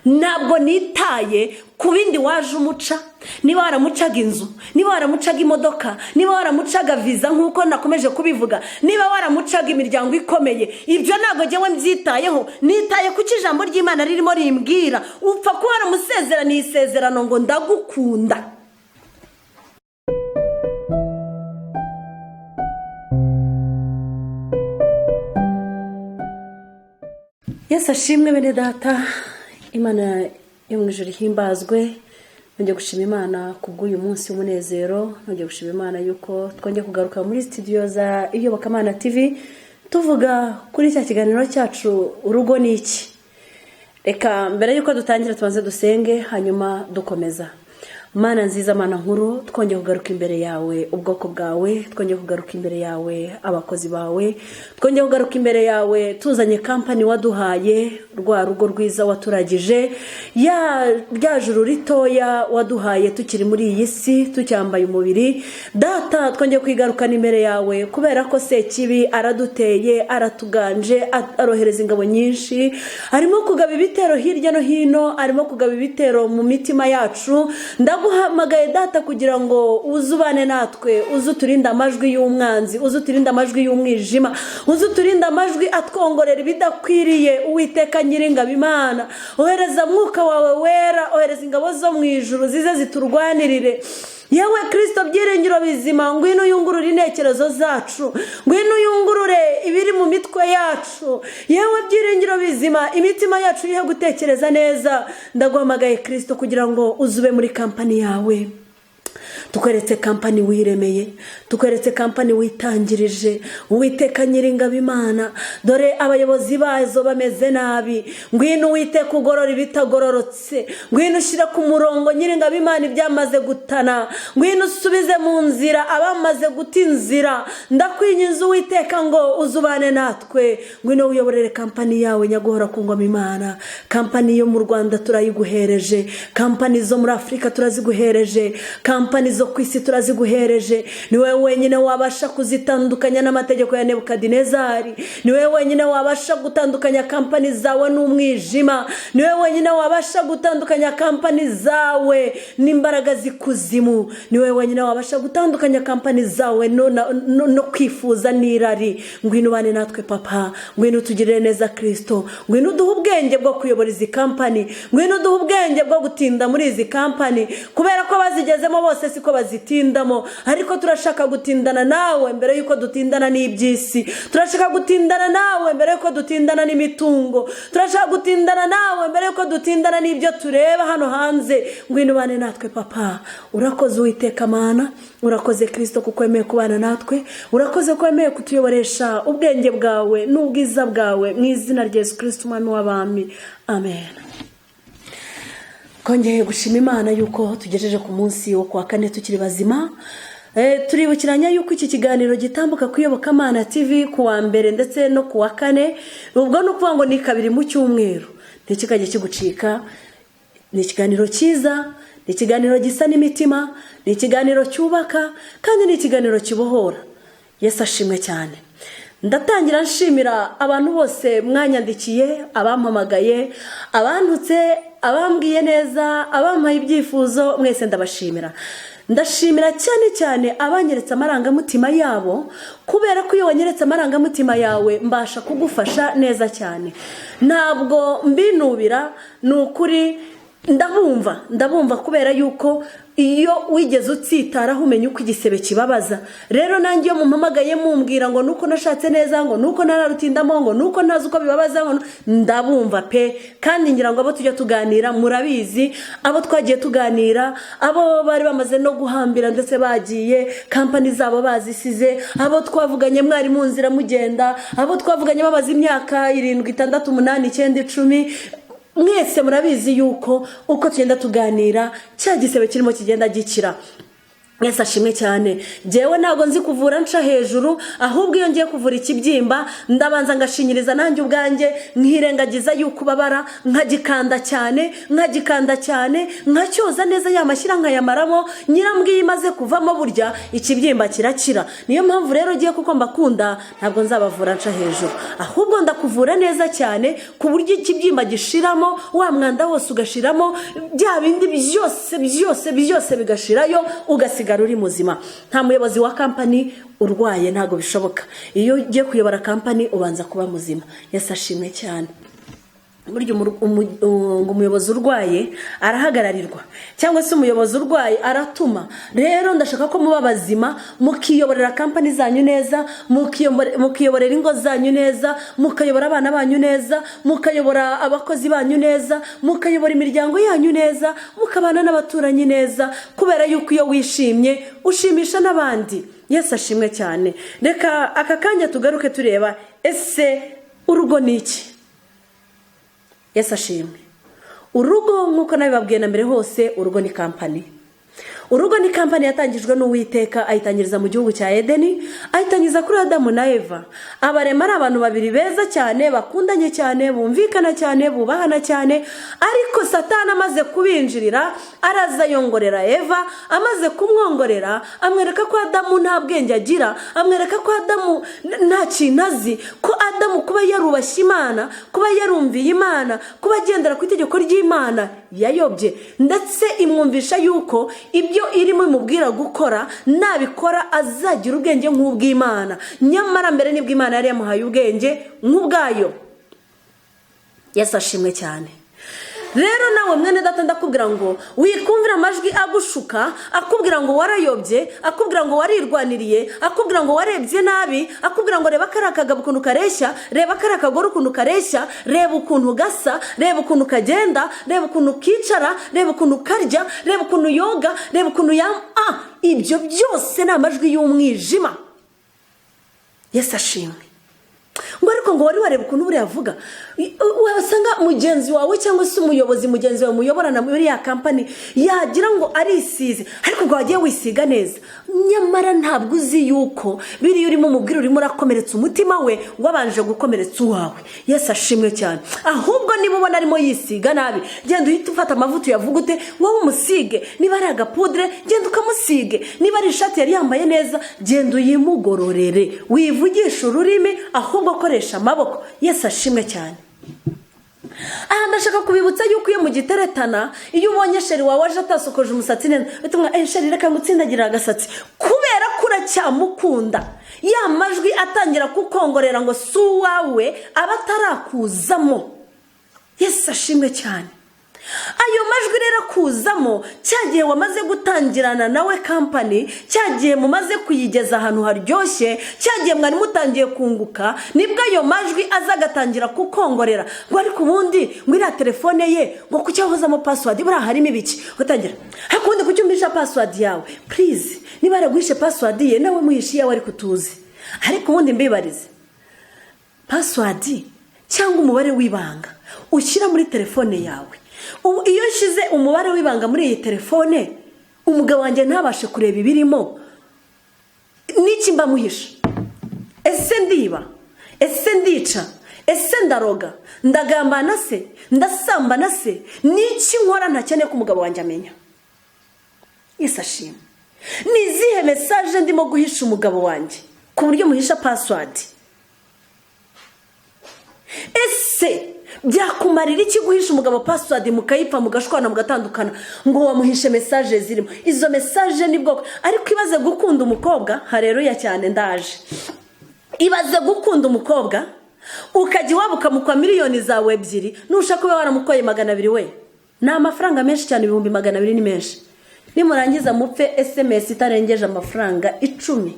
Ntabwo nitaye ku bindi waje umuca, niba waramucaga inzu, niba waramucaga imodoka, niba waramucaga viza nk'uko nakomeje kubivuga, niba waramucaga imiryango ikomeye, ibyo ntabwo ngewe mbyitayeho. Nitaye kuko ijambo ry'Imana ririmo rimbwira: upfa kuba waramusezeraniye isezerano ngo "Ndagukunda." Yesu ashimwe, bene Data. Imana yo mu ijoro ihimbazwe. Nongeye gushima Imana kubw'uyu munsi w'umunezero. Nongeye gushima Imana yuko twongeye kugaruka muri studio za Iyobokamana TV, tuvuga kuri cya kiganiro cyacu "Urugo ni iki?" Reka mbere y'uko dutangira tubanze dusenge, hanyuma dukomeza. Mana nziza, Mana nkuru, twongeye kugaruka imbere yawe, ubwoko bwawe. Twongeye kugaruka imbere yawe, abakozi bawe. Twongeye kugaruka imbere yawe tuzanye kampani waduhaye, rwa rugo rwiza waturagije, ya rya juru ritoya waduhaye tukiri muri iyi si, tucyambaye umubiri. Data, twongeye kwigarukana imbere yawe kubera ko Sekibi araduteye, aratuganje, arohereza ingabo nyinshi, arimo kugaba ibitero hirya no hino, arimo kugaba ibitero mu mitima yacu. Ndaguhamagaye, Data, kugira ngo uze ubane natwe, uze uturinde amajwi y'umwanzi, uze uturinde amajwi y'umwijima, uze uturinde amajwi atwongorera ibidakwiriye. Uwiteka Nyiringabo Imana, ohereza Mwuka wawe Wera, ohereza ingabo zo mu ijuru zize ziturwanirire. Yewe Kirisito byiringiro bizima, ngwino uyungurure intekerezo zacu, ngwino uyungurure ibiri mu mitwe yacu. Yewe byiringiro bizima, imitima yacu ihe gutekereza neza. Ndaguhamagaye, Kirisito, kugira ngo uzube muri kampani yawe. Tukweretse kampani wiremeye, tukweretse kampani witangirije. Uwiteka Nyiringabo Imana, dore abayobozi bazo bameze nabi. Ngwino, Uwiteka, ugorora ibitagororotse. Ngwino ushyire ku murongo, Nyiringabo Imana, ibyamaze gutana. Ngwino usubize mu nzira abamaze guta inzira. Ndakwinginze, Uwiteka, ngo uzubane natwe. Ngwino wiyoborere kampani yawe, Nyaguhora ku ngoma Imana. Kampani yo mu Rwanda turayiguhereje, kampani zo muri Afurika turaziguhereje, kampani zo ku isi turaziguhereje. Ni wowe wenyine wabasha kuzitandukanya n'amategeko ya Nebukadinezari. Ni wowe wenyine wabasha gutandukanya kampani zawe n'umwijima. Ni wowe wenyine wabasha gutandukanya kampani zawe n'imbaraga z'ikuzimu. Ni wowe wenyine wabasha gutandukanya kampani zawe no kwifuza n'irari. Ngwino ubane natwe, Papa. Ngwino utugirire neza, Kirisito. Ngwino uduhe ubwenge bwo kuyobora izi kampani. Ngwino uduhe ubwenge bwo gutinda muri izi kampani, kubera ko abazigezemo bose siko bazitindamo. Ariko turashaka gutindana nawe mbere y'uko dutindana n'iby'isi. Turashaka gutindana nawe mbere y'uko dutindana n'imitungo. Turashaka gutindana nawe mbere y'uko dutindana n'ibyo tureba hano hanze. Ngwino ubane natwe, Papa. Urakoze, Uwiteka Mana. Urakoze, Kirisito, kuko wemeye kubana natwe. Urakoze ko wemeye kutuyoboresha ubwenge bwawe n'ubwiza bwawe, mu izina rya Yesu Kirisito, Umwami w'abami, amen. Twongeye gushima Imana yuko tugejeje ku munsi wo kuwa kane tukiri bazima. Turibukiranya yuko iki kiganiro gitambuka ku Iyobokamana TV ku wa mbere ndetse no ku wa kane. Ubwo ni ukuvuga ngo ni kabiri mu cyumweru, ntikikajye kigucika. Ni ikiganiro cyiza, ni ikiganiro gisa n'imitima, ni ikiganiro cyubaka, kandi ni ikiganiro kibohora. Yesu ashimwe cyane. Ndatangira nshimira abantu bose mwanyandikiye, abampamagaye, abantutse, abambwiye neza, abampaye ibyifuzo, mwese ndabashimira. Ndashimira cyane cyane abanyeretse amarangamutima yabo, kubera ko iyo wanyeretse amarangamutima yawe mbasha kugufasha neza cyane. Ntabwo mbinubira, ni ukuri, ndabumva, ndabumva, kubera yuko iyo wigeze utsitaraho umenya uko igisebe kibabaza. Rero nanjye iyo mumpamagaye mumbwira ngo nuko nashatse neza, ngo nuko ntararutindamo, ngo nuko ntazi uko bibabaza, ngo ndabumva pe. Kandi ngira ngo abo tujya tuganira murabizi, abo twagiye tuganira, abo bari bamaze no guhambira ndetse bagiye, kampani zabo bazisize, abo twavuganye mwari mu nzira mugenda, abo twavuganye bamaze imyaka 7, 6, 8, 9, 10, mwese murabizi yuko uko tugenda tuganira cya gisebe kirimo kigenda gikira. Yesu ashimwe cyane. Njyewe ntabwo nzi kuvura nca hejuru, ahubwo iyo ngiye kuvura ikibyimba ndabanza ngashinyiriza nanjye ubwanjye, nkirengagiza yuko ubabara, nkagikanda cyane, nkagikanda cyane, nkacyoza neza, ya mashyira nkayamaramo. Nyirambwiye imaze kuvamo, burya ikibyimba kirakira. Niyo mpamvu rero ugiye, kuko mbakunda, ntabwo nzabavura nca hejuru, ahubwo ndakuvura neza cyane ku buryo ikibyimba gishiramo, wa mwanda wose ugashiramo, bya bindi byose byose byose bigashirayo, ugasigara uri muzima. Nta muyobozi wa kampani urwaye, ntabwo bishoboka. Iyo ugiye kuyobora kampani ubanza kuba muzima. Yesu ashimwe cyane. Burya ngo umuyobozi urwaye arahagararirwa, cyangwa se umuyobozi urwaye aratuma. Rero ndashaka ko muba bazima, mukiyoborera kampani zanyu neza, mukiyoborera ingo zanyu neza, mukayobora abana banyu neza, mukayobora abakozi banyu neza, mukayobora imiryango yanyu neza, mukabana n'abaturanyi neza, kubera yuko iyo wishimye ushimisha n'abandi. Yesu ashimwe cyane. Reka aka kanya tugaruke tureba: ese urugo ni iki? Yesu ashimwe. Urugo, nk'uko nabibabwiye na mbere hose, urugo ni kampani. Urugo ni kampani yatangijwe n'Uwiteka, ayitangiriza mu gihugu cya Edeni, ayitangiza kuri Adamu na Eva. Abarema ari abantu babiri beza cyane, bakundanye cyane, bumvikana cyane, bubahana cyane. Ariko Satani amaze kubinjirira, araza yongorera Eva. Amaze kumwongorera, amwereka ko Adamu nta bwenge agira, amwereka ko Adamu nta kintu azi, ko Adamu kuba yarubashye Imana, kuba yarumviye Imana, kuba agendera ku itegeko ry'Imana, yayobye. Ndetse imwumvisha yuko ibyo irimo imubwira gukora, nabikora azagira ubwenge nk'ubw'Imana. Nyamara mbere nibwo Imana yari yamuhaye ubwenge nk'ubwayo. Yesu ashimwe cyane. Rero nawe mwene data, ndakubwira ngo wikumvira amajwi agushuka, akubwira ngo warayobye, akubwira ngo warirwaniriye, akubwira ngo warebye nabi, akubwira ngo reba kariya kagabo ukuntu kareshya, reba kariya kagore ukuntu kareshya, reba ukuntu gasa, reba ukuntu kagenda, reba ukuntu kicara, reba ukuntu karya, reba ukuntu yoga, reba ukuntu ya ibyo byose ni amajwi y'umwijima. Yesu ashimwe. Ngo ariko ngo wari wareba ukuntu buriya avuga? Wasanga mugenzi wawe cyangwa se umuyobozi mugenzi wawe muyoborana muri ya kampani yagira ngo arisize, ariko ngo wagiye wisiga neza. Nyamara ntabwo uzi yuko biriya urimo umubwira, urimo urakomeretsa umutima we, wabanje gukomeretsa uwawe. Yesu ashimwe cyane. Ahubwo niba ubona arimo yisiga nabi, genda uhite ufata amavuta uyavugute, wowe umusige. Niba ari agapudire, genda ukamusige. Niba ari ishati yari yambaye neza, genda uyimugororere. Wivugisha ururimi, ahubwo koresha amaboko. Yesu ashimwe cyane. Aha ndashaka kubibutsa yuko iyo mugiteretana, iyo ubonye chéri wawe aje atasokoje umusatsi neza, uhita umubwira: "Chéri, reka ngutsindagirire agasatsi," kubera ko uracyamukunda. Ya majwi atangira kukongorera ngo si uwawe, aba atarakuzamo. Yesu ashimwe cyane. Ayo majwi rero akuzamo cya gihe wamaze gutangirana nawe kampani, cya gihe mumaze kuyigeza ahantu haryoshye, cya gihe mwari mutangiye kunguka, nibwo ayo majwi aza agatangira kukongorera ngo ariko ubundi ngo iriya telefone ye, ngo kuki yahozamo password, buriya harimo ibiki? Ugatangira: ariko ubundi kuki umpisha password yawe? Please, niba yaraguhishe password ye, nawe muhishe iyawe. Ariko utuzi, ariko ubundi mbibarize: password cyangwa umubare w'ibanga ushyira muri telefone yawe, ubu iyo nshyize umubare w'ibanga muri iyi telefone, umugabo wanjye ntabashe kureba ibirimo, n'iki mba muhisha? Ese ndiba? Ese ndica? Ese ndaroga? Ndagambana se? Ndasambana se? N'iki nkora ntakeneye ko umugabo wanjye amenya? Yesu ashimwe. Ni izihe message ndimo guhisha umugabo wanjye ku buryo muhisha password? Ese byakumarira iki guhisha umugabo password, mukayipfa, mugashwana, mugatandukana, ngo wamuhishe message zirimo? Izo message ni bwoko. Ariko ibaze gukunda umukobwa, hareruya cyane, ndaje. Ibaze gukunda umukobwa, ukajya iwabo ukamukwa miliyoni zawe 2, nushaka ube waramukoye 200 we, ni amafaranga menshi cyane, 200,000 ni menshi. Nimurangiza mupfe SMS itarengeje amafaranga 10.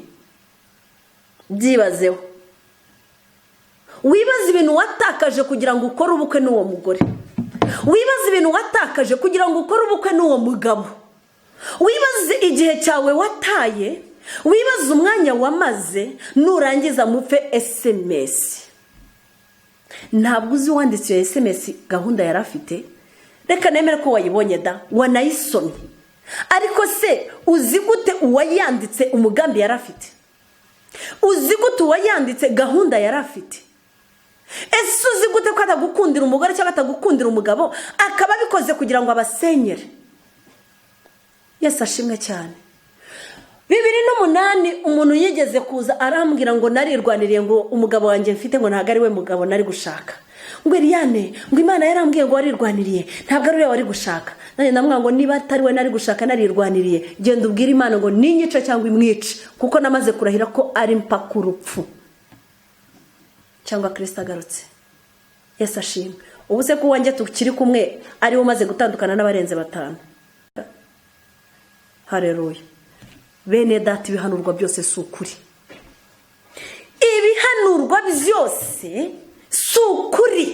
Byibazeho, wibaze ibintu watakaje kugira ngo ukore ubukwe n'uwo mugore, wibaze ibintu watakaje kugira ngo ukore ubukwe n'uwo mugabo, wibaze igihe cyawe wataye, wibaze umwanya wamaze, nurangiza mupfe SMS. Ntabwo uzi uwanditse iyo SMS gahunda yari afite. Reka nemere ko wayibonye da, wanayisomye. Ariko se uzi gute uwayanditse umugambi yari afite? Uzi gute uwayanditse gahunda yari afite? Ese uzi gute ko atagukundira umugore cyangwa atagukundira umugabo, akaba abikoze kugira ngo abasenyere? Yesu ashimwe cyane. 2008 umuntu yigeze kuza arambwira ngo narirwaniriye, ngo umugabo wanjye mfite ngo ntabwo ari we mugabo nari gushaka. Ngo Eliane, ngo Imana yarambwiye ngo warirwaniriye, ntabwo ari we wari gushaka. Nanjye ndamubwira ngo niba atari we nari gushaka narirwaniriye, genda ubwire Imana ngo ninyice cyangwa imwice, kuko namaze kurahira ko ari mpaka urupfu cyangwa Kristo agarutse. Yesu ashimwe. Ubu se ko uwanjye tukiri kumwe ari we umaze gutandukana n'abarenze 5. Haleluya. Bene data, ibihanurwa byose si ukuri. Ibihanurwa byose si ukuri.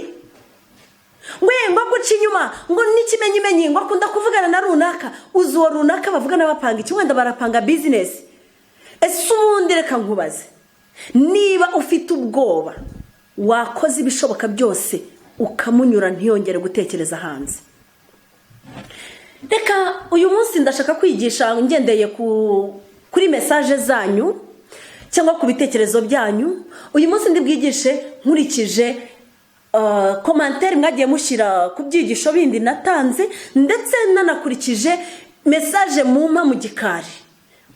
We ngo guca inyuma, ngo n'ikimenyimenyi, ngo akunda kuvugana na runaka. Uzi uwo runaka bavugana bapanga iki? Wenda barapanga bizinesi. Ese ubundi reka nkubaze, niba ufite ubwoba wakoze ibishoboka byose ukamunyura ntiyongere gutekereza hanze. Reka uyu munsi ndashaka kwigisha ngendeye kuri message zanyu cyangwa ku bitekerezo byanyu. Uyu munsi ndi bwigishe nkurikije commentaire mwagiye mushyira ku byigisho bindi natanze, ndetse nanakurikije message mumpa mu gikari.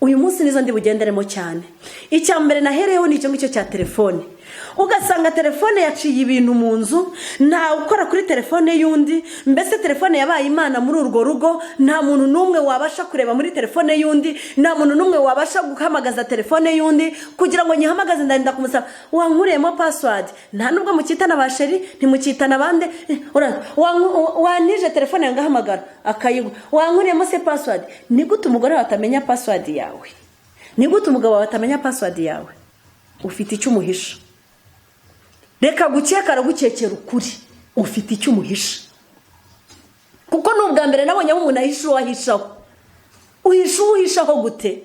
Uyu munsi nizo ndi bugenderemo cyane. Icya mbere nahereyeho ni icyo ngicyo cya telefone. Ugasanga telefone yaciye ibintu mu nzu, ntawe ukora kuri telefone y'undi. Mbese telefone yabaye imana muri urwo rugo. Nta muntu n'umwe wabasha kureba muri telefone y'undi, nta muntu n'umwe wabasha guhamagaza telefone y'undi. Kugira ngo nyihamagaze ndarinda kumusaba wankuriyemo password. Nta nubwo mukitana ba chéri, ntimukitana bande. Wanije telefone yange ahamagara akayigwa, wankuriyemo se password. Ni gute umugore wawe atamenya password yawe? Ni gute umugabo wawe atamenya password yawe? Ufite icyo umuhisha. Reka gukeka, aragukekera ukuri. Ufite icyo umuhisha, kuko ni ubwa mbere nabonye aho umuntu ahisha uwo ahishaho. Uhisha uwo uhishaho gute?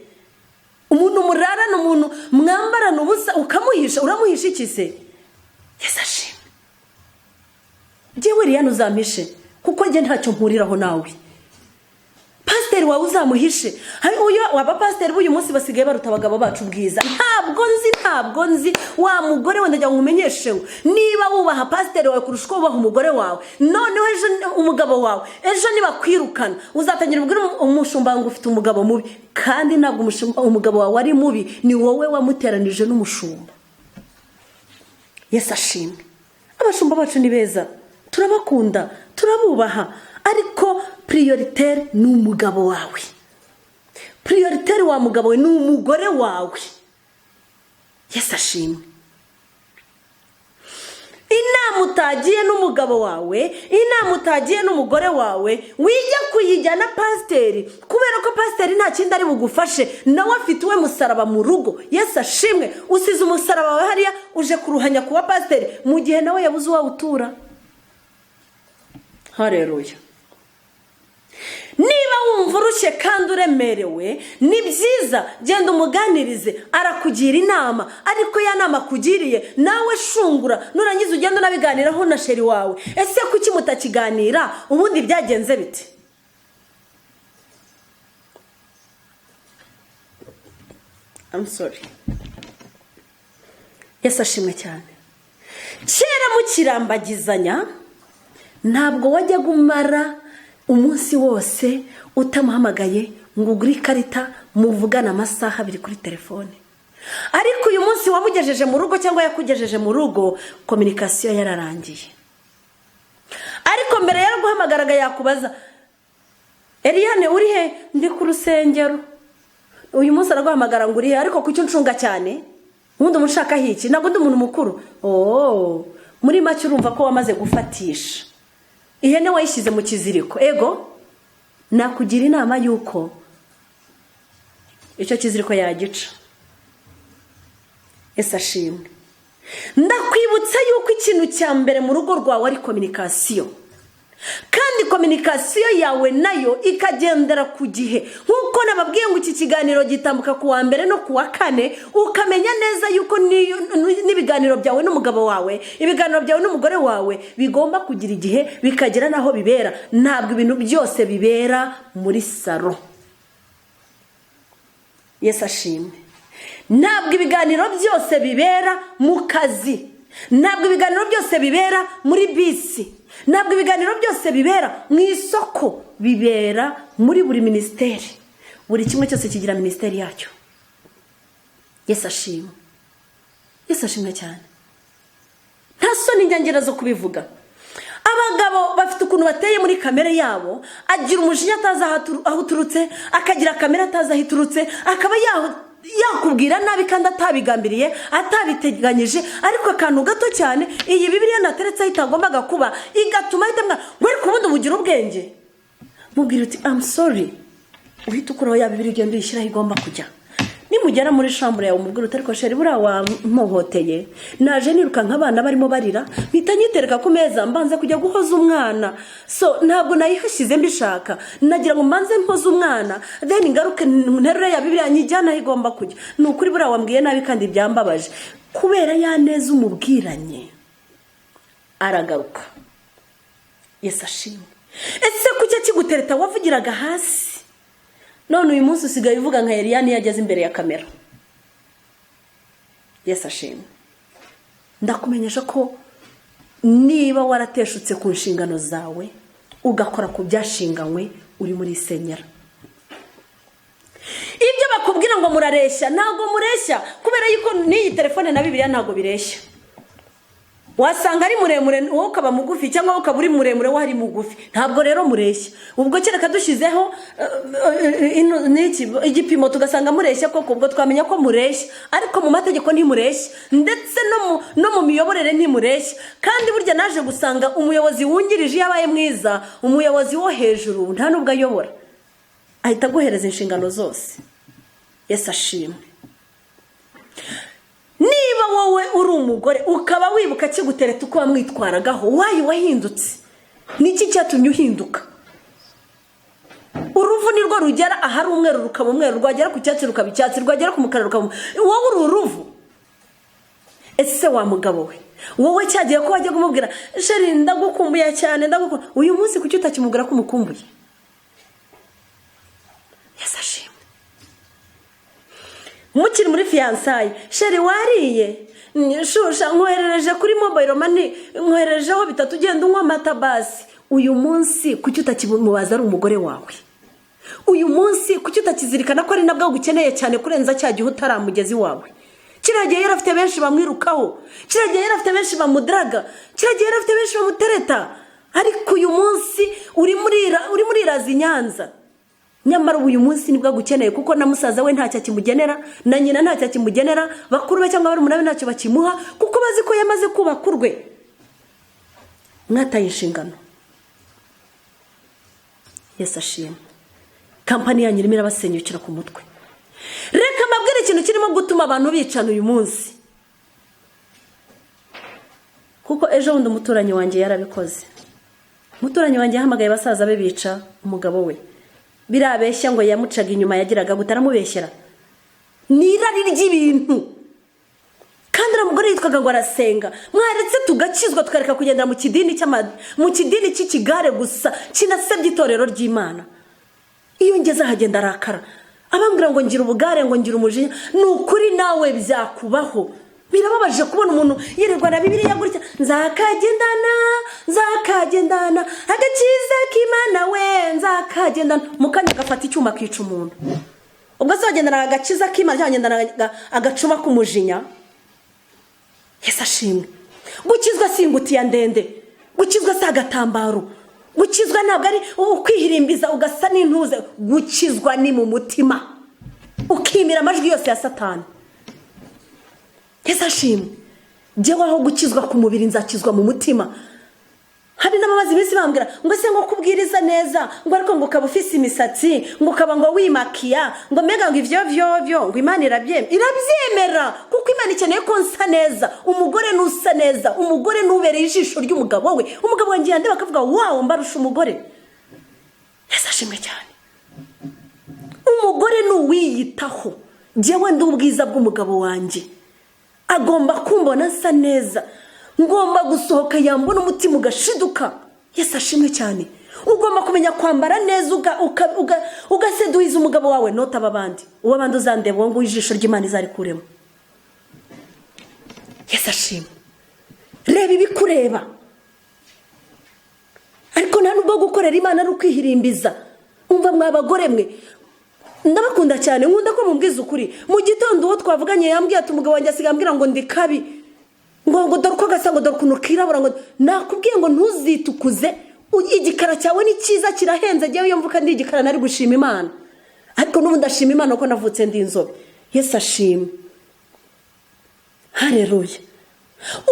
Umuntu murarana, umuntu mwambarana ubusa, ukamuhisha. Uramuhisha iki se? Yesu ashimwe. Njyewe Liliane uzampishe, kuko njye ntacyo mpuriraho nawe. Pasiteri wawe uzamuhishe. Abapasiteri b'uyu munsi basigaye baruta abagabo bacu ubwiza. Ntabwo nzi wa mugore wenda ngo nkumenyeshe, niba wubaha pasiteri wawe kurusha uko wubaha umugore wawe, noneho ejo umugabo wawe, ejo nibakwirukana uzatangira ubwira umushumba ngo ufite umugabo mubi. Kandi ntabwo umugabo wawe ari mubi, ni wowe wamuteranije n'umushumba. Yesu ashimwe. Abashumba bacu ni beza, turabakunda, turabubaha, ariko prioritaire ni umugabo wawe. Prioritaire wa mugabo we ni umugore wawe. Yesu ashimwe. Inama utagiye n'umugabo wawe, inama utagiye n'umugore wawe, wijya kuyijyana pasiteri, kubera ko pasiteri nta kindi ari bugufashe. Nawe afite uwe musaraba mu rugo. Yesu ashimwe. Usize umusaraba wawe hariya, uje kuruhanya kuba pasiteri mu gihe nawe yabuze uwawutura. Hareruya. Niba wumva urushye kandi uremerewe, ni byiza genda umuganirize, arakugira inama. Ariko ya nama akugiriye nawe shungura, nurangiza ugenda unabiganiraho na chéri wawe. Ese kuki mutakiganira? Ubundi byagenze bite? I'm sorry. Yesu ashimwe cyane. Kera mukirambagizanya ntabwo wajyaga umara umunsi wose utamuhamagaye ngo ugure ikarita muvugane amasaha 2 kuri telefone. Ariko uyu munsi wamugejeje mu rugo cyangwa yakugejeje mu rugo, communication yararangiye. Ariko mbere yaraguhamagaraga yakubaza, Eliane uri he? Ndi ku rusengero. Uyu munsi araguhamagara ngo uri he? Ariko kuki uncunga cyane? Ubundi umushakaho iki? Ntabwo ndi umuntu mukuru. Oh, muri make urumva ko wamaze gufatisha ihene, wayishyize mu kiziriko. Ego, nakugira inama y'uko icyo kiziriko yagica. Ese ashimwe. Ndakwibutsa yuko ikintu cya mbere mu rugo rwawe ari communication, kandi communication yawe nayo ikagendera ku gihe. Nk'uko nababwiye ngo iki kiganiro gitambuka ku wa mbere no ku wa kane, ukamenya neza yuko n'ibiganiro byawe n'umugabo wawe, ibiganiro byawe n'umugore wawe bigomba kugira igihe, bikagera n'aho bibera. Ntabwo ibintu byose bibera muri salon. Yesu ashimwe. Ntabwo ibiganiro byose bibera mu kazi, ntabwo ibiganiro byose bibera muri bisi, ntabwo ibiganiro byose bibera mu isoko, bibera muri buri minisiteri. Buri kimwe cyose kigira minisiteri yacyo. Yesu ashimwe. Yesu ashimwe cyane. Nta soni njyangera zo kubivuga. Abagabo bafite ukuntu bateye muri kamere yabo, agira umujinya atazi aho uturutse, akagira kamere atazi aho iturutse, akaba yakubwira nabi kandi atabigambiriye, atabiteganyije, ariko akantu gato cyane, iyi Bibiliya nateretseho itagombaga kuba, igatuma ahita amwira ngo ariko ubundi bugira ubwenge. Mubwira uti "I'm sorry", uhita ukuraho ya Bibiliya, ugenda uyishyiraho igomba kujya. Nimugera muri chambre yawe, umubwira uti "Ariko chéri, buriya wampohoteye, naje nirukanka abana barimo barira, mpita nyitereka ku meza, mbanza kujya guhoza umwana, so ntabwo nayihashyize mbishaka, nagira ngo mbanze mpoze umwana, then ngaruke nterure ya Bibiliya nyijyane aho igomba kujya. Ni ukuri buriya wambwiye nabi kandi byambabaje." Kubera ya neza umubwiranye, aragaruka. Yesu ashimwe. Ese kuki akigutereta wavugiraga hasi, none uyu munsi usigaye uvuga nka Eliya niyo ageze imbere ya kamera? Yesu ashimwe. Ndakumenyesha ko niba warateshutse ku nshingano zawe, ugakora ku byashinganywe, uri muri senyera. Ibyo bakubwira ngo murareshya, ntabwo mureshya, kubera yuko n'iyi telefone na Bibiliya ntabwo bireshya. Wasanga ari muremure, wowe ukaba mugufi, cyangwa wowe ukaba uri muremure, we ari mugufi. Ntabwo rero mureshya. Ubwo kereka dushyizeho n'iki igipimo, tugasanga mureshya koko, ubwo twamenya ko mureshya. Ariko mu mategeko ntimureshya, ndetse no mu miyoborere ntimureshya. Kandi burya naje gusanga umuyobozi wungirije iyo abaye mwiza, umuyobozi wo hejuru nta nubwo ayobora, ahita aguhereza inshingano zose. Yesu ashimwe. Niba wowe uri umugore, ukaba wibuka kigutereta uko wamwitwaragaho, wayi wahindutse? Ni iki cyatumye uhinduka? Uruvu nirwo rugera ahari umweru rukaba umweru, rwagera ku cyatsi rukaba icyatsi, rwagera ku mukara rukaba. Wowe uri uruvu. Ese wa mugabo we, wowe cyagiye ko wajya kumubwira "Chéri, ndagukumbuye cyane, ndagukumbuye", uyu munsi kuki utakimubwira ko umukumbuye? Yesu ashimwe. Mukiri muri fiançailles, "Chéri, wariye? Shusha nkoherereje kuri mobile money, nkohererejeho bitatu, ugenda unywa amata basi." Uyu munsi kuki utakimubaza ari umugore wawe? Uyu munsi kuki utakizirikana ko ari nabwo agukeneye cyane kurenza cya gihe utaramugezi wawe? Kiriya gihe yari afite benshi bamwirukaho, kiriya gihe yari afite benshi bamudaraga, kiriya gihe yari afite benshi bamutereta, ariko uyu munsi urimo uriraza i Nyanza. Nyamara uyu munsi nibwo agukeneye, kuko na musaza we ntacyo akimugenera, na nyina ntacyo akimugenera, bakuru be cyangwa barumuna be ntacyo bakimuha, kuko bazi ko yamaze kubaka urwe. Mwataye inshingano. Yesu ashimwe. Kampani yanyu irimo irabasenyukira ku mutwe. Reka mbabwire ikintu kirimo gutuma abantu bicana uyu munsi, kuko ejo bundi umuturanyi wanjye yarabikoze. Umuturanyi wanjye yahamagaye basaza be, bica umugabo we. Birabeshya ngo yamucaga inyuma, yagiraga gute, aramubeshyera. Ni irari ry'ibintu. Kandi uriya mugore yitwaga ngo arasenga. Mwaretse tugakizwa, tukareka kugendera mu kidini cy'ikigare gusa kinasebya itorero ry'Imana. Iyo ngeze ahagenda arakara, abambwira ngo ngira ubugare, ngo ngira umujinya. Ni ukuri nawe byakubaho. Birababaje kubona umuntu yirirwa na Bibiliya gutya: "Nzakagendana, nzakagendana agakiza k'Imana we, nzakagendana." Mu kanya agafata icyuma akica umuntu. Ubwo se wagendana agakiza k'Imana cyangwa wagendana agacuma k'umujinya? Yesu ashimwe. Gukizwa si ingutiya ndende, gukizwa si agatambaro, gukizwa ntabwo ari ukwihirimbiza ugasa n'intuze. Gukizwa ni mu mutima, ukimira amajwi yose ya Satani. Yesu ashimwe. Njyewe aho gukizwa ku mubiri, nzakizwa mu mutima. Hari n'abamaze iminsi bambwira ngo ese ngo kubwiriza neza, ngo ariko ngo ukaba ufise imisatsi, ngo ukaba ngo wimakiya, ngo mbega ngo ivyo vyovyo, ngo Imana irabyemera? Irabyemera, kuko Imana ikeneye ko nsa neza. Umugore nusa neza, umugore nubereye ijisho ry'umugabo we. Umugabo wanjye yandeba bakavuga "Wow, mbarusha umugore." Yesu ashimwe cyane. Umugore ni uwiyitaho. Njyewe ndi ubwiza bw'umugabo wanjye, agomba kumbona nsa neza, ngomba gusohoka yambona umutima ugashiduka. Yesu ashimwe cyane. Ugomba kumenya kwambara neza, ugaseduhiza umugabo wawe, notaba abandi. Uwo abandi uzandeba, uwo nguwo ijisho ry'Imana izarikuremo. Yesu ashimwe. Reba ibikureba. Ariko nta nubwo gukorera Imana ari ukwihirimbiza. Umva mwa bagore mwe, ndabakunda cyane, nkunda ko mubwiza ukuri. Mu gitondo uwo twavuganye yambwiye ati: "Umugabo wanjye asigaye ambwira ngo ndi kabi, ngo dore uko gasa, ngo dore ukuntu kirabura." Ngo nakubwiye ngo ntuzitukuze, igikara cyawe ni cyiza, kirahenze. Ngewe iyo mvuka ndi igikara nari gushima Imana, ariko n'ubu ndashima Imana ko navutse ndi inzobe. Yesu ashimwe, hareruya.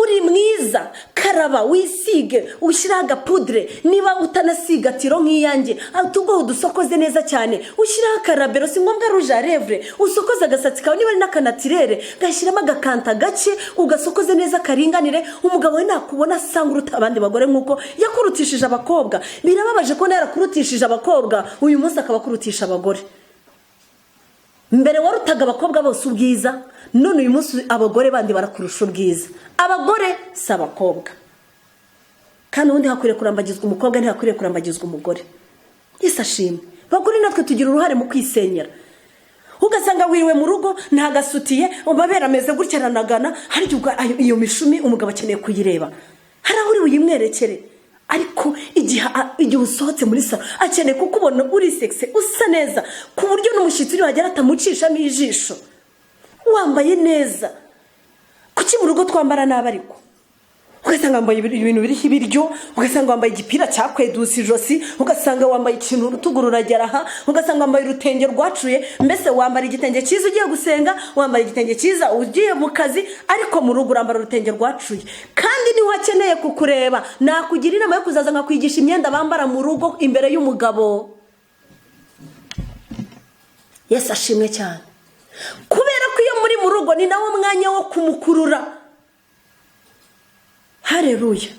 Uri mwiza, karaba, wisige, ushyireho agapudire. Niba utanasiga tiro nk'iyanjye, utugoho udusokoze neza cyane, ushyireho akarabero, si ngombwa rouge à lèvres. Usokoze agasatsi kawe, niba ari n'aka naturel, gashyiramo agakanta gake, ugasokoze neza karinganire. Umugabo we nakubona asanga uruta abandi bagore nk'uko yakurutishije abakobwa. Birababaje ko yarakurutishije abakobwa, uyu munsi akaba akurutisha abagore. Mbere warutaga abakobwa bose ubwiza, none uyu munsi abagore bandi barakurusha ubwiza. Abagore si abakobwa. Kandi ubundi hakwiriye kurambagizwa umukobwa, ntihakwiriye kurambagizwa umugore. Yesu ashimwe. Abagore natwe tugira uruhare mu kwisenyera. Ugasanga wiriwe mu rugo ntagasutiye, amabere ameze gutya aranagana. Harya ubwo iyo mishumi umugabo akeneye kuyireba? Hari aho uri buyimwerekere, ariko igihe usohotse muri salo akeneye kukubona uri sexy, usa neza, ku buryo n'umushyitsi uri wagera atamucishamo ijisho, wambaye neza. Kuki mu rugo twambara nabi? Ariko ugasanga wambaye ibintu biriho ibiryo, ugasanga wambaye igipira cyakwedutse ijosi, ugasanga wambaye ikintu urutugu ruragera aha, ugasanga wambaye urutenge rwacuye. Mbese wambara igitenge cyiza ugiye gusenga, wambara igitenge cyiza ugiye mu kazi, ariko mu rugo urambara urutenge rwacuye, kandi niho akeneye kukureba. Nakugira inama yo kuzaza nkakwigisha imyenda bambara mu rugo imbere y'umugabo. Yesu ashimwe cyane. Kubera ko iyo muri mu rugo ni nawo mwanya wo kumukurura. Hareruya.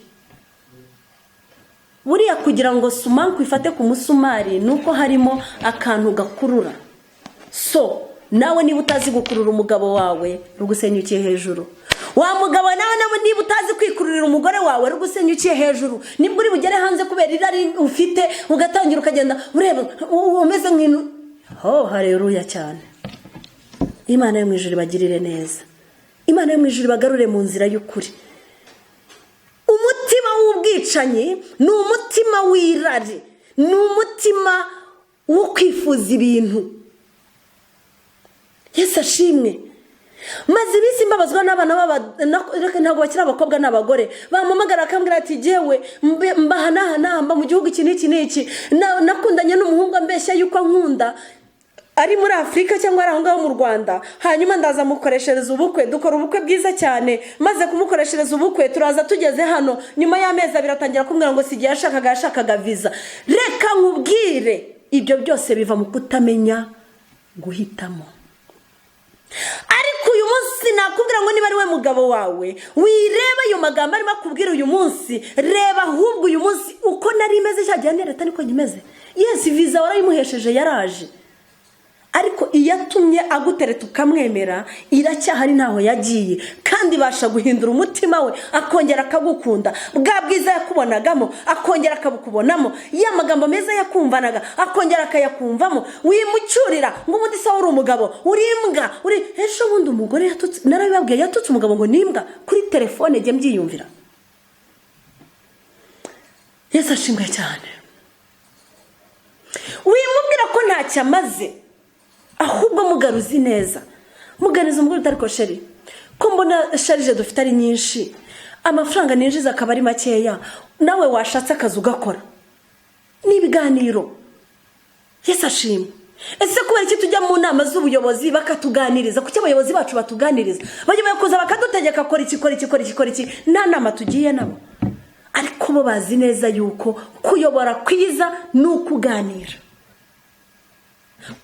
Buriya kugira ngo sumanku ifate ku musumari ni uko harimo akantu gakurura. So nawe niba utazi gukurura umugabo wawe, rugusenyukiye hejuru. Wa mugabo nawe niba utazi kwikururira umugore wawe, rugusenyukiye hejuru. Nibwo uri bugere hanze kubera irari ufite, ugatangira ukagenda ureba umeze nk'intu ho. Hareruya cyane. Imana yo mu ijuru ibagirire neza, Imana yo mu ijuru ibagarure mu nzira y'ukuri. Umutima w'ubwicanyi ni umutima w'irari, ni umutima wo kwifuza ibintu. Yesu ashimwe. Maze iminsi mbabazwa n'abana, ntabwo bakiri abakobwa n'abagore, bampamagara bakambwira ati: "Jyewe mbaha n'aha n'aha, mba mu gihugu iki n'iki n'iki, nakundanye n'umuhungu ambeshya yuko ankunda ari muri Afurika cyangwa ari aho ngaho mu Rwanda. Hanyuma ndaza mukoreshereza ubukwe, dukora ubukwe bwiza cyane. Maze kumukoreshereza ubukwe, turaza, tugeze hano nyuma y'amezi 2 atangira kumbwira ngo si igihe yashakaga, yashakaga viza." Reka nkubwire, ibyo byose biva mu kutamenya guhitamo. Ariko uyu munsi nakubwira ngo niba ari we mugabo wawe, wireba ayo magambo arimo akubwira uyu munsi. Reba ahubwo uyu munsi uko nari imeze cya gihe nereta niko nyimeze. Yes, viza warayimuhesheje, yaraje, ariko iyo atumye agutereta ukamwemera iracyahari, ntaho yagiye, kandi ibasha guhindura umutima we akongera akagukunda. Bwa bwiza yakubonagamo akongera akabukubonamo, ya magambo meza yakumvanaga akongera akayakumvamo. Wimucyurira ngo ubundi se uri umugabo, uri imbwa, uri. Ejo bundi umugore yatutse, narabibabwiye, yatutse umugabo ngo ni imbwa kuri telefone, jye mbyiyumvira. Yesu ashimwe cyane. Wimubwira ko ntacyo amaze, ahubwo mugaruzi neza, muganiza umugore utari ko: "Chéri, ko mbona charges dufite ari nyinshi, amafaranga ninjiza akaba ari makeya, nawe washatse akazi ugakora?" Ni ibiganiro. Yesu ashimwe. Ese kubera iki tujya mu nama z'ubuyobozi bakatuganiriza? Kuki abayobozi bacu batuganiriza? Bajya kuza bakadutegeka: "Kora iki, kora iki, kora iki, kora iki," nta nama tugiye nabo. Ariko bo bazi neza yuko kuyobora kwiza ni ukuganira,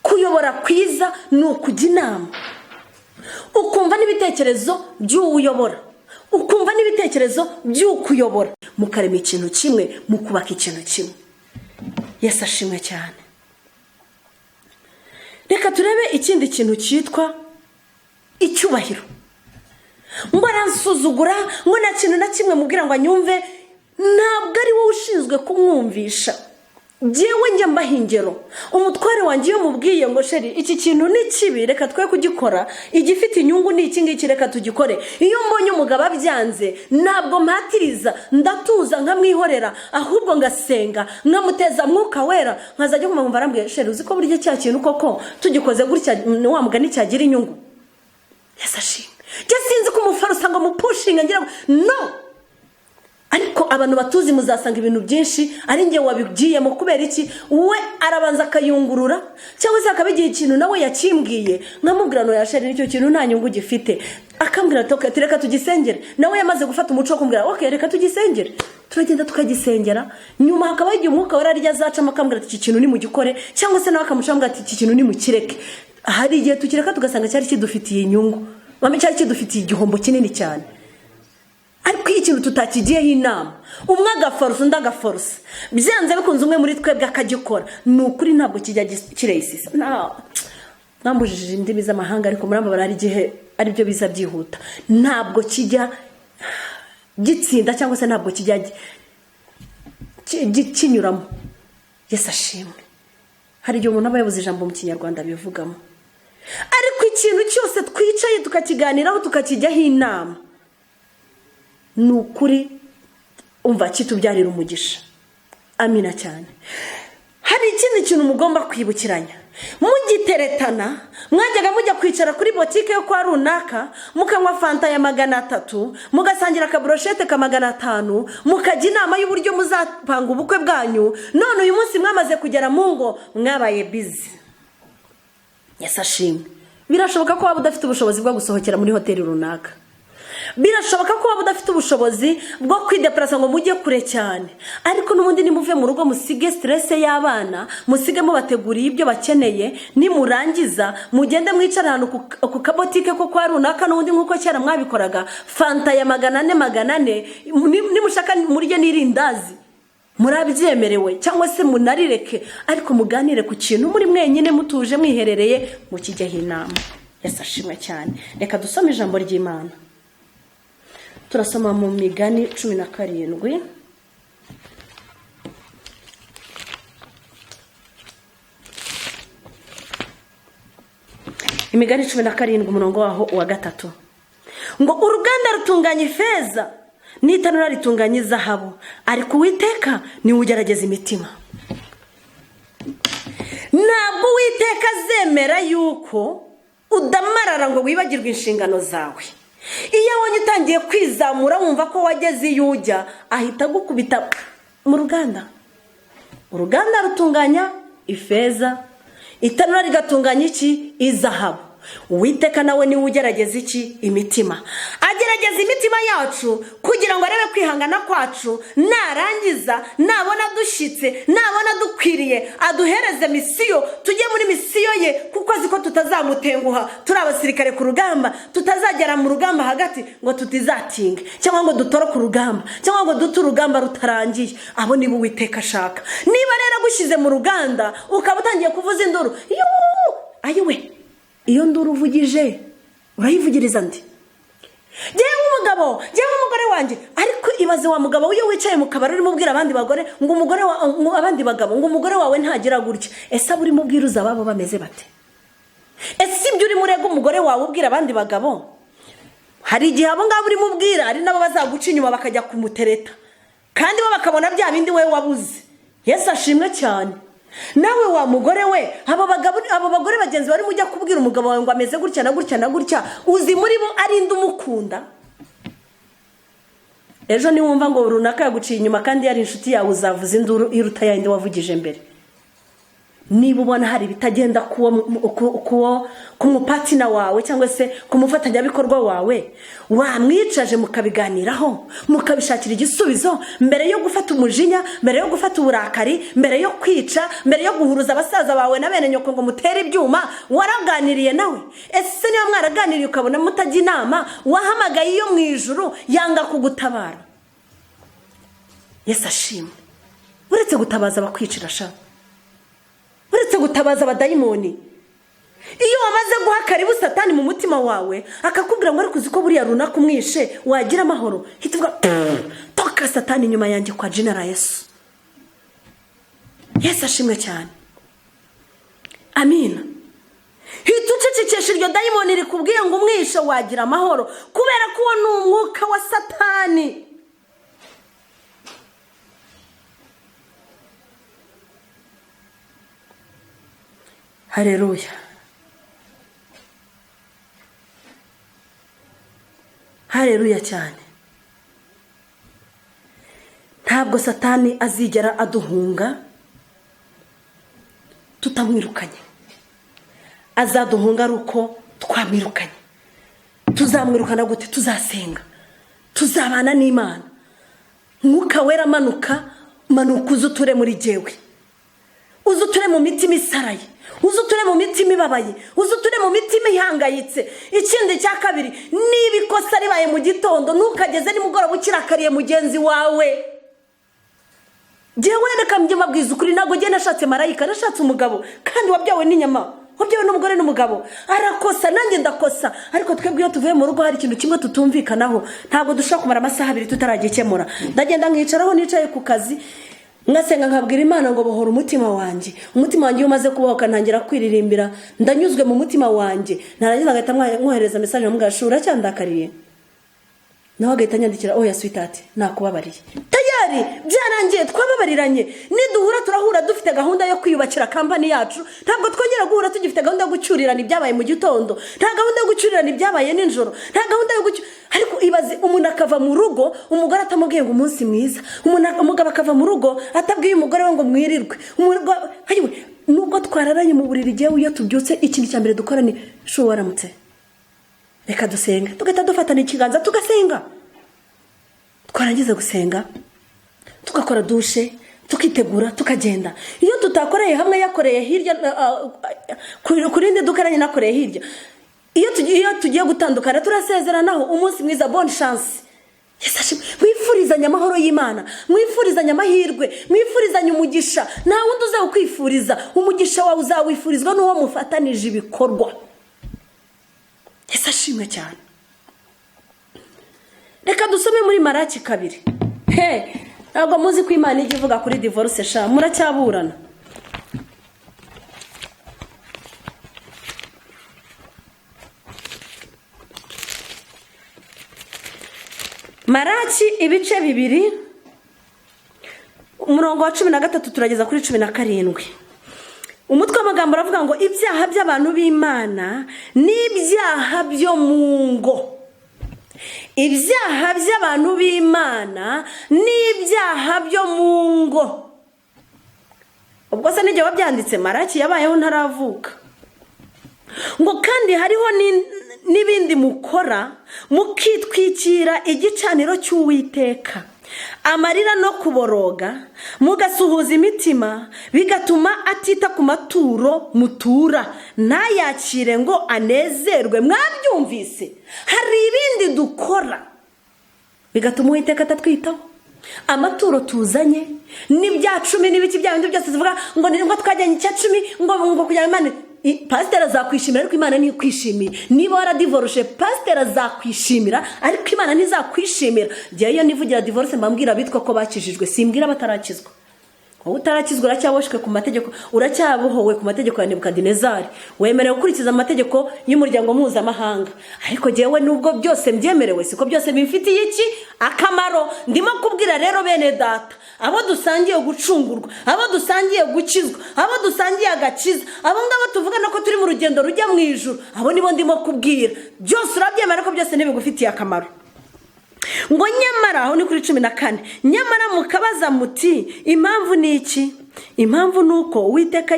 kuyobora kwiza ni ukujya inama, ukumva n'ibitekerezo by'uwo uyobora, ukumva n'ibitekerezo by'ukuyobora, mukarema ikintu kimwe, mukubaka ikintu kimwe. Yesu ashimwe cyane. Reka turebe ikindi kintu cyitwa icyubahiro. Ngo aransuzugura, ngo nta kintu na kimwe mubwira ngo anyumve. Ntabwo ari wowe ushinzwe kumwumvisha. Njyewe njya mbaha ingero. Umutware wanjye iyo mubwiye ngo chéri, iki kintu ni kibi, reka twe kugikora, igifite inyungu ni iki ngiki, reka tugikore. Iyo mbonye umugabo abyanze, ntabwo mpatiriza, ndatuza nkamwihorera, ahubwo ngasenga, nkamuteza Mwuka Wera, nkazajya kumva arambwira: "Chéri, uzi ko burya cya kintu koko tugikoze gutya wa mugani cyagira inyungu?" Yesu ashimwe. Njye sinzi ko umufarusa ngo mupushinga ngira ngo no, ariko abantu batuzi muzasanga ibintu byinshi ari njye wabigiyemo. Kubera iki? We arabanza akayungurura, cyangwa se hakaba igihe ikintu nawe yakimbwiye nkamubwira ngo: "Chéri, nicyo kintu nta nyungu gifite." Akambwira ati: "Reka tugisengere." Nawe yamaze gufata umuco wo kumbwira: "Ok, reka tugisengere." Turagenda tukagisengera, nyuma hakaba igihe Umwuka Wera arya azacamo akambwira ati: "Iki kintu nimugikore," cyangwa se nawe akamucamo ati: "Iki kintu nimukireke." Hari igihe tukireka tugasanga cyari kidufitiye inyungu, cyari kidufitiye igihombo kinini cyane. Ariko iyo ikintu tutakigiyeho inama, umwe agaforusa undi agaforusa, byanze bikunze umwe muri twebwe akagikora. Ni ukuri ntabwo kijya kireyisisa. Mwambujije indimi z'amahanga, ariko murambabara, hari igihe aribyo biza byihuta. Ntabwo kijya gitsinda cyangwa se ntabwo kijya kinyuramo. Yesu ashimwe. Hari igihe umuntu aba yabuze ijambo mu Kinyarwanda bivugamo, ariko ikintu cyose twicaye tukakiganiraho, tukakijyaho inama, ni ukuri umva kitubyarira umugisha. Amina cyane. Hari ikindi kintu mugomba kwibukiranya. Mugiteretana mwajyaga mujya kwicara kuri botike yo kwa runaka, mukanywa fanta ya 300, mugasangira akaburoshete ka 500, mukajya inama y'uburyo muzapanga ubukwe bwanyu. None uyu munsi mwamaze kugera mu ngo, mwabaye busy. Yesu ashimwe. Birashoboka ko waba udafite ubushobozi bwo gusohokera muri hoteli runaka, birashoboka ko waba udafite ubushobozi bwo kwideparasa ngo mujye kure cyane, ariko n'ubundi nimuve mu rugo, musige stress y'abana, musige mubateguriye ibyo bakeneye. Nimurangiza mugende mwicare ahantu ku kabotike ko kwa runaka, n'ubundi nk'uko kera mwabikoraga, fanta ya 400 400, nimushaka murye n'irindazi, murabyemerewe, cyangwa se munarireke, ariko muganire ku kintu muri mwenyine, mutuje, mwiherereye, mukijyaho inama. Yesu ashimwe cyane. Reka dusome ijambo ry'Imana. Turasoma mu Migani 17. Imigani 17, umurongo waho wa 3, ngo: "Uruganda rutunganya ifeza n'itanura ritunganya izahabu, ariko Uwiteka niwe ugerageza imitima." Ntabwo Uwiteka azemera yuko udamarara ngo wibagirwe inshingano zawe. Iyo abonye utangiye kwizamura, wumva ko wageze iyo ujya, ahita agukubita mu ruganda. Uruganda rutunganya ifeza, itanura rigatunganya iki? Izahabu. Uwiteka nawe niwe ugerageza iki? Imitima. Agerageza imitima yacu kugira ngo arebe kwihangana kwacu. Narangiza nabona dushyitse, nabona dukwiriye, aduhereze mission, tujye muri mission ye, kuko azi ko tutazamutenguha. Turi abasirikare ku rugamba, tutazagera mu rugamba hagati ngo tutizatinge, cyangwa ngo dutoroke urugamba, cyangwa ngo dute urugamba rutarangiye. Abo niba Uwiteka ashaka. Niba rero agushyize mu ruganda ukaba utangiye kuvuza induru, yuuu, ayiwe, iyo nduru uvugije urayivugiriza ndi? Ngewe nk'umugabo, ngewe nk'umugore wanjye. Ariko ibaze wa mugabo, iyo wicaye mu kabari urimo ubwira abandi bagore ngo umugore wa ngo abandi bagabo ngo umugore wawe ntagira gutya, ese abo urimo ubwira uza ababo bameze bate? Ese ibyo urimo urega umugore wawe ubwira abandi bagabo, hari igihe abo ngabo urimo ubwira ari nabo bazaguca inyuma bakajya kumutereta, kandi bo bakabona bya bindi wowe wabuze? Yesu ashimwe cyane. Nawe wa mugore we, abo bagabo, abo bagore bagenzi barimo ujya kubwira umugabo wawe ngo ameze gutya na gutya na gutya, uzi muri bo ari indi umukunda? Ejo niwumva ngo runaka yaguciye inyuma kandi yari inshuti yawe, uzavuza induru iruta yayindi wavugije mbere. Niba ubona hari ibitagenda ku mupartner wawe cyangwa se ku mufatanyabikorwa wawe, wamwicaje mukabiganiraho, mukabishakira igisubizo, mbere yo gufata umujinya, mbere yo gufata uburakari, mbere yo kwica, mbere yo guhuruza abasaza bawe na bene nyoko ngo mutere ibyuma? Waraganiriye nawe? Ese niba mwaraganiriye ukabona mutajya inama, wahamagaye iyo mu ijuru yanga kugutabara? Yesu ashimwe. Uretse gutabaza abakwicira sha, uretse gutabaza abadayimoni, iyo wamaze guha karibu Satani mu mutima wawe, akakubwira ngo: "Ariko uzi ko buriya runaka umwishe wagira amahoro?" Hita uvuga: "Toka Satani inyuma yanjye kwa jina la Yesu." Yesu ashimwe cyane. Amina. Hita ucecekesha iryo dayimoni rikubwiye ngo umwishe wagira amahoro, kubera ko uwo ni umwuka wa Satani. Hareruya, hareruya cyane. Ntabwo Satani azigera aduhunga tutamwirukanye, azaduhunga ari uko twamwirukanye. Tuzamwirukana gute? Tuzasenga, tuzabana n'Imana. Mwuka wera manuka, manuka uze uture muri jyewe, uze uture mu mitima isaraye, uze uture mu mitima ibabaye, uze uture mu mitima ihangayitse. Ikindi cya kabiri, niba ikosa ribaye mu gitondo, ntukageze nimugoroba ukirakariye mugenzi wawe. Jyewe reka njye mbabwiza ukuri, ntabwo njye nashatse marayika, nashatse umugabo kandi wabyawe n'inyama, wabyawe n'umugore n'umugabo. Arakosa nanjye ndakosa, ariko twebwe iyo tuvuye mu rugo hari ikintu kimwe tutumvikanaho, ntabwo dushobora kumara amasaha abiri tutaragikemura. Ndagenda nkicaraho nicaye ku kazi, ngasenga nkabwira Imana ngo bohora umutima wanjye. Umutima wanjye iyo umaze kubohoka ntangira kwiririmbira, ndanyuzwe mu mutima wanjye. Narangiza ngahita mwohereza message nkamubwira, shura uracyandakariye? Nawe agahita anyandikira, oya sweetheart, nakubabariye. Tayari byarangiye, twababariranye. Niduhura turahura dufite gahunda yo kwiyubakira kampani yacu, ntabwo twongera guhura tugifite gahunda yo gucyurirana ibyabaye mu gitondo, nta gahunda yo gucyurirana ibyabaye nijoro, nta gahunda yo gucyu-. Ariko ibaze umuntu akava mu rugo umugore atamubwiye ngo umunsi mwiza, umugabo akava mu rugo atabwiye umugore we ngo mwirirwe. Ayiwe, nubwo twararanye mu buriri, igihe iyo tubyutse ikintu cya mbere dukora ni shu waramutse, reka dusenga, tugahita dufatana ikiganza tugasenga. Twarangiza gusenga tugakora dushe, tukitegura, tukagenda. Iyo tutakoreye hamwe, yakoreye hirya, ku rindi duka, nanjye nakoreye hirya, iyo tugiye gutandukana turasezeranaho umunsi mwiza, bonne chance. Yesu ashimwe. Mwifurizanye amahoro y'Imana, mwifurizanye amahirwe, mwifurizanye umugisha. Nta wundi uzawukwifuriza, umugisha wawe uzawifurizwa n'uwo mufatanije ibikorwa. Yesu ashimwe cyane. Reka dusome muri Maraki 2. He, ntabwo muzi ko Imana ijya ivuga kuri divorce sha, muracyaburana. Maraki ibice 2, umurongo wa 13 turageza kuri 17. Umutwe w'amagambo uravuga ngo ibyaha by'abantu b'Imana n'ibyaha byo mu ngo. Ibyaha by'abantu b'Imana n'ibyaha byo mu ngo. Ubwo se n'igihe wabyanditse, Maraki yabayeho ntaravuka. Ngo kandi hariho n'ibindi mukora, mukitwikira igicaniro cy'Uwiteka, amarira no kuboroga, mugasuhuza imitima, bigatuma atita ku maturo mutura, ntayakire ngo anezerwe. Mwabyumvise? Hari ibindi dukora bigatuma Uwiteka atatwitaho. Amaturo tuzanye n'ibya 10 n'ibiki bya bindi byose tuvuga ngo ni ngo twajyanye icya 10 ngo kugira ngo Imana pasiteri azakwishimira, ariko Imana ntikwishimiye. Niba waradivoruje, pasiteri azakwishimira, ariko Imana ntizakwishimira. Njyewe iyo nivugira divorce mbabwira abitwa ko bakijijwe, simbwira abatarakizwa. Wowe utarakizwa uracyaboshwe ku mategeko, uracyabohowe ku mategeko ya Nebukadinezari, wemerewe gukurikiza amategeko y'umuryango mpuzamahanga. Ariko njyewe nubwo byose mbyemerewe, siko byose bimfitiye iki akamaro. Ndimo kubwira rero bene data, abo dusangiye gucungurwa, abo dusangiye gukizwa, abo dusangiye agakiza, abo ngabo tuvugana ko turi mu rugendo rujya mu ijuru, abo nibo ndimo kubwira. Byose urabyemera ko byose ntibigufitiye akamaro. Ngo nyamara aho ni kuri 14, nyamara mukabaza muti impamvu ni iki? Impamvu ni uko Uwiteka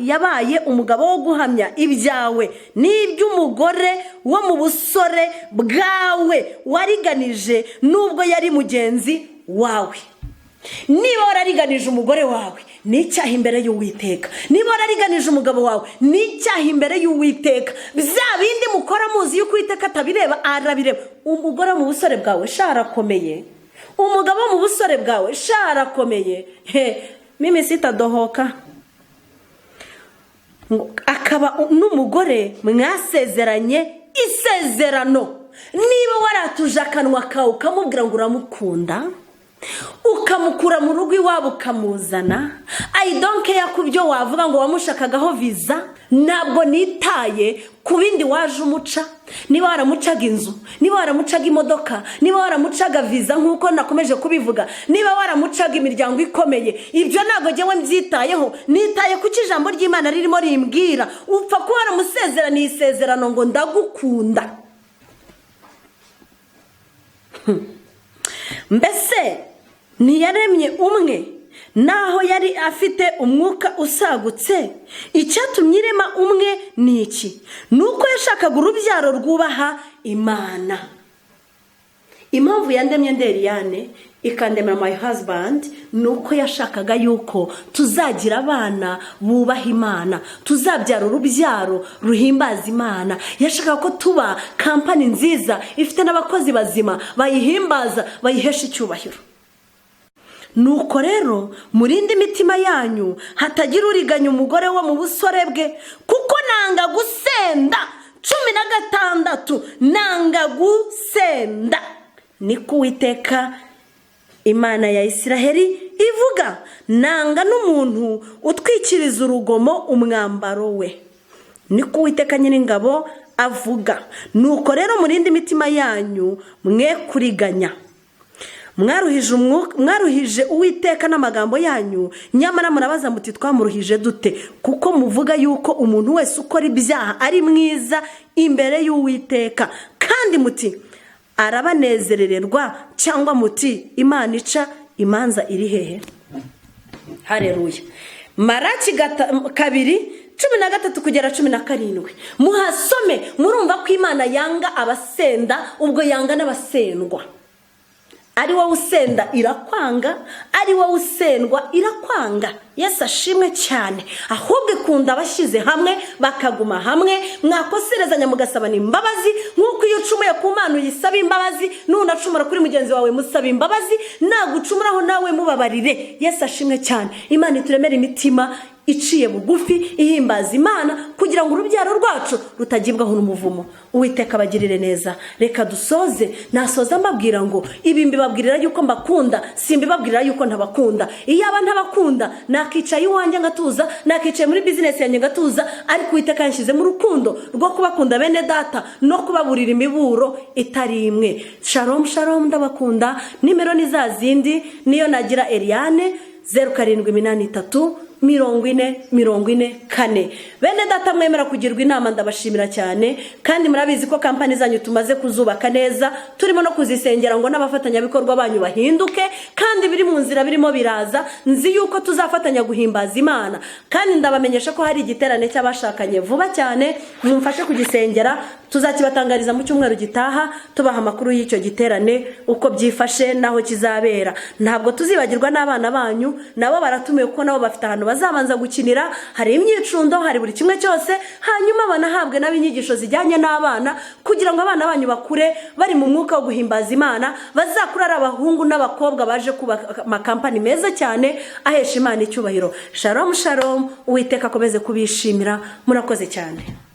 yabaye umugabo wo guhamya ibyawe n'iby'umugore wo mu busore bwawe wariganije, nubwo yari mugenzi wawe. Niba warariganije umugore wawe, ni icyaha imbere y'Uwiteka. Niba warariganije umugabo wawe, ni icyaha imbere y'Uwiteka. Bya bindi mukora muzi yuko Uwiteka atabireba, arabireba. Umugore wo mu busore bwawe sha arakomeye, umugabo wo mu busore bwawe sha arakomeye. He, mimi sitadohoka. Akaba n'umugore mwasezeranye isezerano. Niba waratuje akanwa kawe ukamubwira ngo uramukunda, Ukamukura mu rugo iwabo ukamuzana. I don't care ku byo wavuga ngo wamushakagaho viza. Ntabwo nitaye ku bindi waje umuca, niba waramucaga inzu, niba waramucaga imodoka, niba waramucaga viza nk'uko nakomeje kubivuga, niba waramucaga imiryango ikomeye, ibyo ntabwo ngewe mbyitayeho. Nitaye kuko ijambo ry'Imana ririmo rimbwira: upfa kuba waramusezeraniye isezerano ngo "Ndagukunda." Mbese ntiyaremye umwe, naho yari afite umwuka usagutse? Icyatumye irema umwe ni iki? Ni uko yashakaga urubyaro rwubaha Imana. Impamvu yandemye nderiyane, ikandemera my husband, ni uko yashakaga yuko tuzagira abana bubaha Imana, tuzabyara urubyaro ruhimbaza Imana. Yashakaga ko tuba kampani nziza ifite n'abakozi bazima bayihimbaza, bayihesha icyubahiro. Nuko rero murinde imitima yanyu, hatagira uriganya umugore wo mu busore bwe, kuko nanga gusenda. 16, nanga gusenda, niko Uwiteka Imana ya Isiraheli ivuga. Nanga n'umuntu utwikiriza urugomo umwambaro we, niko Uwiteka Nyiringabo avuga. Nuko rero murinde imitima yanyu, mwe kuriganya. Mwaruhije Uwiteka n'amagambo yanyu. Nyamara murabaza muti: "Twamuruhije dute?" Kuko muvuga yuko umuntu wese ukora ibyaha ari mwiza imbere y'Uwiteka, kandi muti: "Arabanezerererwa," cyangwa muti: "Imana ica imanza iri hehe?" Hareruye. Maraki 2, 13 kugera 17, muhasome. Murumva ko Imana yanga abasenda, ubwo yanga n'abasendwa. Ari wowe usenda irakwanga, ari wowe usendwa irakwanga. Yesu ashimwe cyane. Ahubwo ikunda abashyize hamwe bakaguma hamwe, mwakoserezanya mugasabana imbabazi, nk'uko iyo ucumuye ku Mana uyisaba imbabazi, nunacumura kuri mugenzi wawe musaba imbabazi, nagucumuraho nawe mubabarire. Yesu ashimwe cyane. Imana ituremere imitima iciye bugufi, ihimbaza Imana, kugira ngo urubyaro rwacu rutagibwaho n'umuvumo. Uwiteka abagirire neza. Reka dusoze. Nasoza mbabwira ngo ibi mbibabwirira yuko mbakunda, simbibabwirira yuko ntabakunda. Iyaba ntabakunda nakicaye iwanjye ngatuza, nakicaye muri bizinesi yanjye ngatuza, ariko Uwiteka yanshyizemo urukundo rwo kubakunda bene data no kubaburira imiburo itari imwe. Shalom, shalom, ndabakunda. Nimero ni za zindi, niyo nagira Eliane, 0783 40 44. Bene data mwemera kugirwa inama, ndabashimira cyane. Kandi murabizi ko kampani zanyu tumaze kuzubaka neza, turimo no kuzisengera ngo n'abafatanyabikorwa banyu bahinduke, kandi biri mu nzira, birimo biraza. Nzi yuko tuzafatanya guhimbaza Imana. Kandi ndabamenyesha ko hari igiterane cy'abashakanye vuba cyane, mumfashe kugisengera. Tuzakibatangariza mu cyumweru gitaha, tubaha amakuru y'icyo giterane uko byifashe n'aho kizabera. Ntabwo tuzibagirwa n'abana banyu, nabo baratumiwe, kuko nabo bafite ahantu bazabanza gukinira, hari imyicundo, hari buri kimwe cyose, hanyuma banahabwe n'abinyigisho zijyanye n'abana, kugira ngo abana banyu bakure bari mu mwuka wo guhimbaza Imana, bazakure ari abahungu n'abakobwa baje kubaka amakampani meza cyane ahesha Imana icyubahiro. Shalom, shalom. Uwiteka akomeze kubishimira. Murakoze cyane.